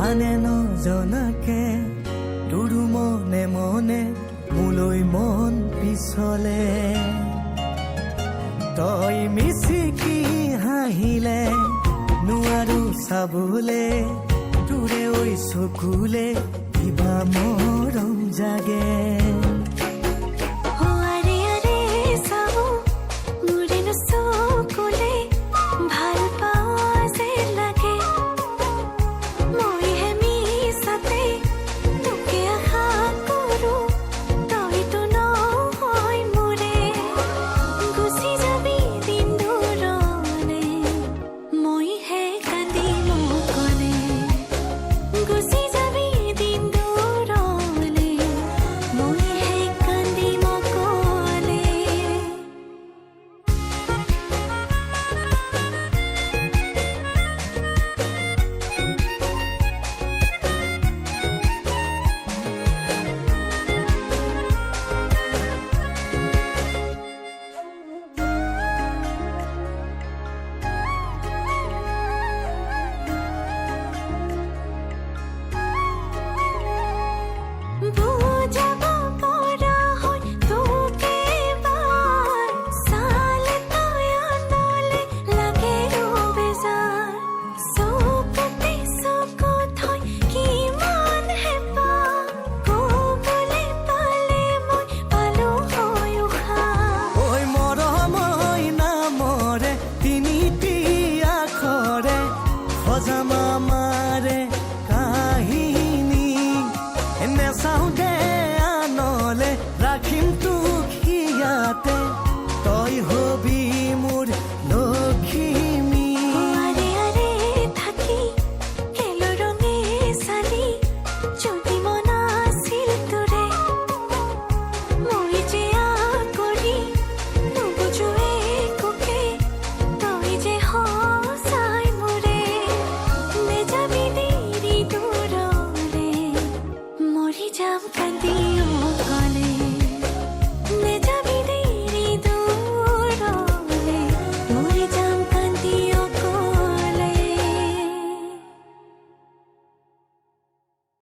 আনে নজনাকে তোৰো মনে মনে মোলৈ মন পিছলে। তই মিচিকি হাঁহিলে নোৱাৰো চাবলে, তোৰে ঐ চকুলে কিবা মৰম জাগে। অ আৰে আৰে চাওঁ মোৰেনো চকুলে ভাল পোৱা যে লাগে। মইহে মিছাতে তোকে আশা কৰো, তইতো নহয় মোৰে। গুচি যাবি দিন দূৰলে, মইহে কান্দিম অকলে। গুচি যাবি দিন দূৰলে, মইহে কান্দিম অকলে। বুজাব পৰা হয় তোক এবাৰ, চালে তই আনলে লাগে বেজাৰ। চকুতে চকু থৈ কিমান হেঁপাহ, ক'বলে পালে মই পালো হয় উশাহ। ঐ মৰমৈ নামৰে তিনিটি আখৰে সজাম আমাৰে কাহিনী। নেচাওঁ দে আনলে, ৰাখিম তোক হিয়াতে, তই হবি মোৰ লখিমী। আৰে আৰে থাকি কেলৈ ৰঙে চালি, যদি মন আছিল তোৰে। মই যে আঁকৰি নুবুজো একোকে, তই যে সঁচাই মোৰে। নেযাবি দেৰি দূৰলে, মৰি যাম কান্দি।